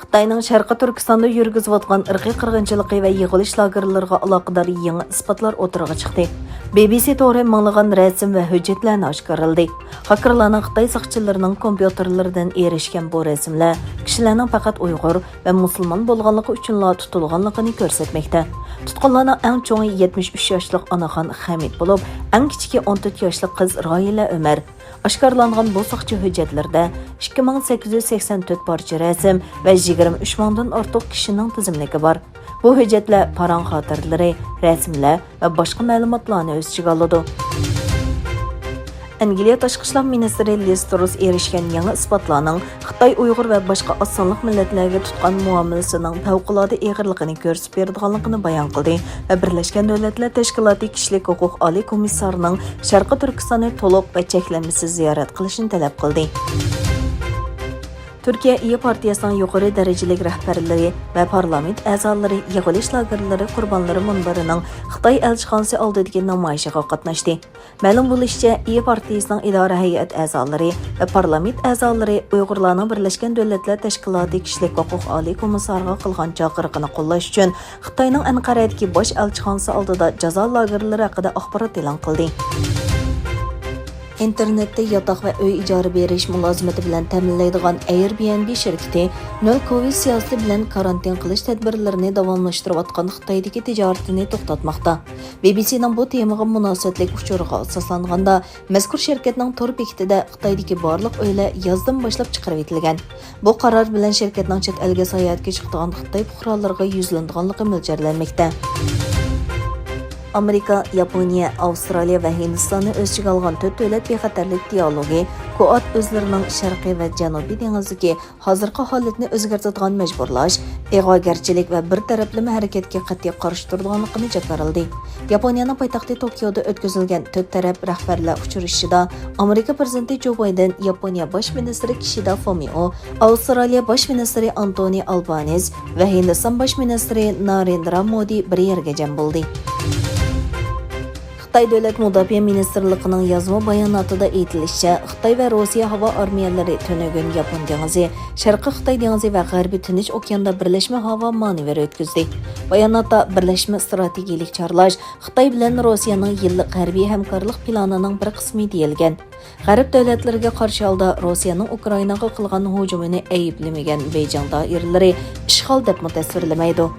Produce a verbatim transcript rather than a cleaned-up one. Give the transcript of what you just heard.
خىتاينىڭ شەرقىي تۈركىستاندا يۈرگۈزۈۋاتقان ئىرقىي قىرغىنچىلىقى ۋە يىغىۋېلىش لاگېرلىرىغا ئالاقىدار يېڭى ئىسپاتلار ئوتتۇرىغا چىقتى. بى بى سى تورى مىڭلىغان رەسىم ۋە ھۆججەتلەرنى ئاشكارىلىدى. خاكېرلارنىڭ خىتاي ساقچىلىرىنىڭ كومپيۇتېرلىرىدىن ئېرىشكەن بۇ رەسىملەر كىشىلەرنىڭ پەقەت ئۇيغۇر ۋە مۇسۇلمان بولغانلىقى ئۈچۈنلا تۇتۇلغانلىقىنى كۆرسەتمەكتە. تۇتقۇنلارنىڭ ئەڭ چوڭى يەتمىش ئۈچ ياشلىق ئاناخان خەمىت بولۇپ، ئەڭ كىچىكى ئون تۆت ياشلىق قىز رايىلە ئۆمەر. ئاشكارىلانغان بۇ ساقچى ھۆججەتلىرىدە ئىككى مىڭ سەككىز يۈز سەكسەن تۆت پارچە رەسىم ۋە يىگىرمە ئۈچ مىڭدىن ئارتۇق كىشىنىڭ تىزىملىكى بار. بۇ ھۆججەتلەر پاراڭ خاتىرىلىرى، رەسىملەر ۋە باشقا مەلۇماتلارنى ئۆز ئىچىگە ئالىدۇ. ئەنگلىيە تاشقى ئىشلار مىنىستىرى لىز تۇرۇس ئېرىشكەن يېڭى ئىسپاتلارنىڭ خىتاي ئۇيغۇر ۋە باشقا ئاز سانلىق مىللەتلەرگە تۇتقان مۇئامىلىسىنىڭ پەۋقۇلئاددە ئېغىرلىقىنى كۆرسىتىپ بېرىدىغانلىقىنى بايان قىلدى ۋە بىرلەشكەن دۆلەتلەر تەشكىلاتى كىشىلىك ھوقۇق ئالىي كومىسسارىنىڭ شەرقىي تۈركىستاننى تولۇق ۋە چەكلىمىسىز زىيارەت قىلىشىنى تەلەپ قىلدى. تۈركىيە ئىيى پارتىيەسىنىڭ يۇقىرى دەرىجىلىك رەھبەرلىرى ۋە پارلامېنت ئەزالىرى يىغىۋېلىش لاگېرلىرى قۇربانلىرى مۇنبىرىنىڭ خىتاي ئەلچىخانىسى ئالدىدىكى نامايىشىغا قاتناشتى. مەلۇم بولۇشىچە، ئىيى پارتىيىسىنىڭ ئىدارە ھەيئەت ئەزالىرى ۋە پارلامېنت ئەزالىرى ئۇيغۇرلارنىڭ بىرلەشكەن دۆلەتلەر تەشكىلاتى كىشىلىك ھوقۇق ئالىي كومىسسارىغا قىلغان چاقىرىقىنى قوللاش ئۈچۈن خىتاينىڭ ئەنقەرەدىكى باش ئەلچىخانىسى ئالدىدا جازا لاگېرلىرى ھەققىدە ئاخبارات ئېلان قىلدى. ئىنتېرنېتتا ياتاق ۋە ئۆي ئىجارە بېرىش مۇلازىمىتى بىلەن تەمىنلەيدىغان ئېيربىئېنبى شىركىتى نۆل كوۋىد سىياسىتى بىلەن كارانتىن قىلىش تەدبىرلىرىنى داۋاملاشتۇرۇۋاتقان خىتايدىكى تىجارىتىنى توختاتماقتا. بى بى سىنىڭ بۇ تېمىغا مۇناسىۋەتلىك ئۇچۇرىغا ئاساسلانغاندا، مەزكۇر شىركەتنىڭ تور بېكىتىدە خىتايدىكى بارلىق ئۆيلەر يازدىن باشلاپ چىقىرىۋېتىلگەن. بۇ قارار بىلەن شىركەتنىڭ چەت ئەلگە ساياھەتكە چىقىدىغان خىتاي پۇقرالىرىغا يۈزلىنىدىغانلىقى مۆلچەرلەنمەكتە. ئامېرىكا، ياپونىيە، ئاۋسترالىيە ۋە ھىندىستاننى ئۆز ئىچىگە ئالغان تۆت دۆلەت بىخەتەرلىك دىئالوگى كوئات ئۆزلىرىنىڭ شەرقىي ۋە جەنۇبىي دېڭىزىدىكى ھازىرقى ھالىتىنى ئۆزگەرتىدىغان مەجبۇرلاش، ئىغۋاگەرچىلىك ۋە بىر تەرەپلىمە ھەرىكەتكە قەتئىي قارشى تۇرىدىغانلىقىنى جاكارلىدى. ياپونىيەنىڭ پايتەختى توكيودا ئۆتكۈزۈلگەن تۆت تەرەپ رەھبەرلەر ئۇچرىشىشىدا ئامېرىكا پىرېزىدېنتى جو بايدېن، ياپونىيە باش مىنىستىرى كىشىدا فۇمىئو، ئاۋسترالىيە باش مىنىستىرى ئانتونى ئالبانېز ۋە ھىندىستان باش مىنىستىرى نارېندرا مودى بىر يەرگە جەم بولدى. خىتاي دۆلەت مۇداپىئە مىنىستىرلىقىنىڭ يازما باياناتىدا ئېيتىلىشىچە، خىتاي ۋە روسىيە ھاۋا ئارمىيەلىرى تۈنۈگۈن ياپون دېڭىزى، شەرقىي خىتاي دېڭىزى ۋە غەربىي تىنچ ئوكياندا بىرلەشمە ھاۋا مانېۋىرى ئۆتكۈزدى. باياناتتا بىرلەشمە ئىستراتېگىيىلىك چارلاش، خىتاي بىلەن روسىيەنىڭ يىللىق ھەربىي ھەمكارلىق پىلانىنىڭ بىر قىسمى دېيىلگەن. غەرب دۆلەتلىرىگە قارشى ھالدا روسىيەنىڭ ئۇكرائىناغا قىلغان ھۇجۇمىنى ئەيىبلىمىگەن بېيجىڭ دائىرىلىرى ئىشغال دەپمۇ تەسۋىرلىمەيدۇ.